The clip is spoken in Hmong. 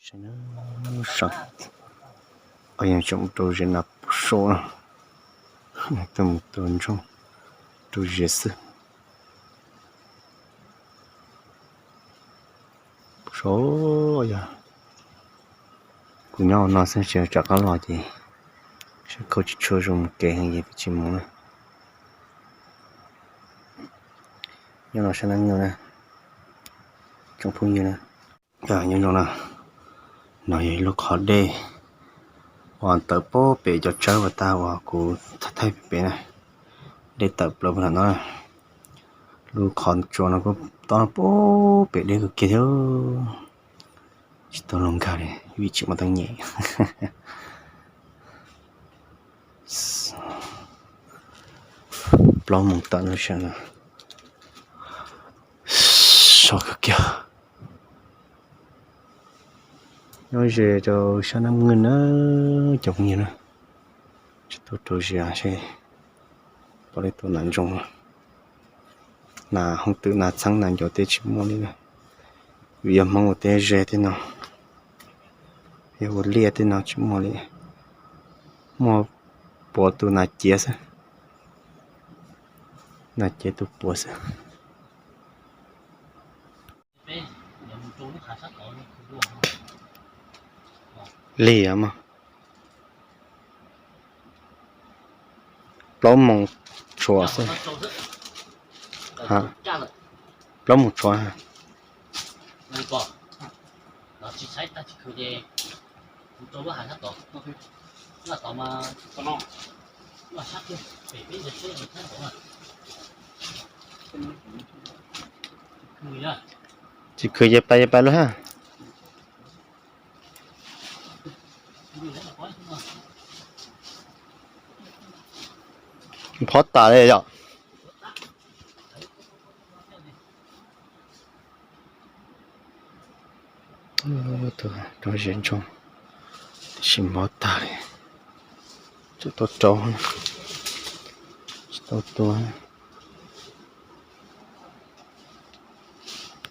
Saum, yog tseem rau zes na, puag saum, tuaj mus tua ntsoog rau zes xwb. Puag saum, yog kuv nyob hauv no xwb, tsis tsam qab los ces sab khau tsis tshua zoo mus kev heev ces twb tsis mus na. Nyob no sab Nab Nwj na, tsoom phooj ywg na. Nyob zoo na, no yog ib lub qhov dej uas tawm puag pem cov tsawb uas tag uas kuv thaij pem na. Dej tawm plaws puag nram no na. Lub qhov tsua no kuj tob puag pem deb kawg kiag thiab. Tsis tau luag nkag li vim tsis muaj teeb nyem. Plaub moos tawm no, sab no sov kawg kiag. Nyob ze rau sab Nab Nwj na, cov phooj ywg na. Tsis tuaj rau zes seb puas li tus nas ntsoog, nas hooj twm, nas txheeb, nas ncuav tej tsis muaj li na. Vim yog Hmoob ua teb ze tej no, yog ua liaj tej no tsis muaj li. Muaj puav tus nas ciav xwb, nas ciav tus puav xwb. Lig mog. Plaub moos tshuav xwb. Plaub moos tshuav. Tsis khwv ces pais ces pais lawm hab. Phob tas li yom. Rau zes ntsoog, tiam sis mob tag li. Tseem tuaj rau, tsis tau tua.